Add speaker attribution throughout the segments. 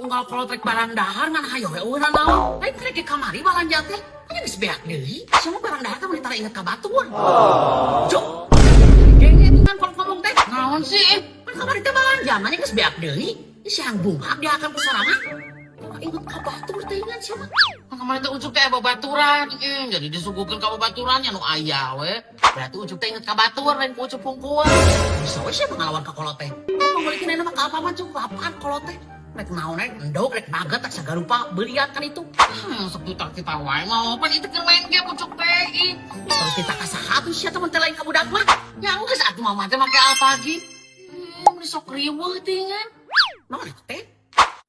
Speaker 1: Unggal kolot rek barang dahar ngan hayo we eueuh naon. Lain rek kamari balanja teh. Nya geus beak deui. Sia mah barang dahar teh mun tara inget ka batur. Cuk. Genge kan kolot ngomong teh.
Speaker 2: Naon sih?
Speaker 1: Pan kamari teh balanja mah geus beak deui. Si hang bunghak dia akan ku sorangan. Tara inget ka batur teh ingat sia mah.
Speaker 2: Kan kamari teh Ucup teh aya babaturan. Jadi disuguhkeun ka babaturan nya nu aya we.
Speaker 1: Berarti Ucup teh inget ka batur lain ku Ucup hungkul. Bisa we sia mah ngalawan ka kolot teh. Mamolikeun ayeuna mah ka Alfamart cuk lapan kolot teh. Rek naon rek endog rek nugget rek sagarupa belian kan itu.
Speaker 2: Sok kita wae mah pan itu keur main game Ucup teh. Ih.
Speaker 1: Terus kita ka saha tuh sia temen teh lain ka budak mah.
Speaker 2: Ya geus atuh mama teh make Alpagip. Meni sok riweuh teh.
Speaker 1: Naon itu teh?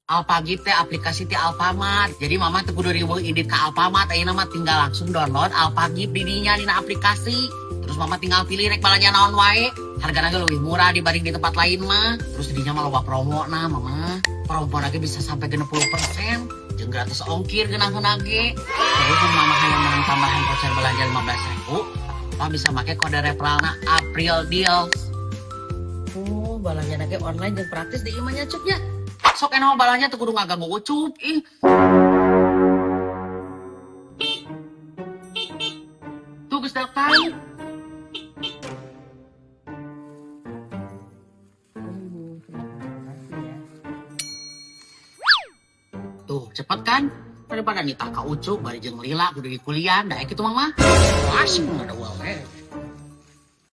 Speaker 2: Alpagip teh aplikasi ti Alfamart. Jadi mama teu kudu riweuh indit ka Alfamart, ayeuna mah tinggal langsung download Alpagip di dinya dina aplikasi. Terus mama tinggal pilih rek balanja naon wae. Hargana ge leuwih murah dibanding di tempat lain mah. Terus di dinya mah loba promo nah mama. Promo lagi bisa sampai 60%. Jeung gratis ongkir geunaheun ge. Terus mun mama hayang menang tambahan voucher belanja 15.000, mama bisa make kode referralna April Deals.
Speaker 1: Oh, balanja ge online jeung praktis di imah nya Cup nya.
Speaker 2: Sok enak balanja teu kudu ngaganggu Ucup. Ih. Tuh geus datang. Tuh, cepet kan? Daripada nitah ka Ucup bari jeung lila kudu dikuliah, da kitu mama.
Speaker 1: Asik mah ada we.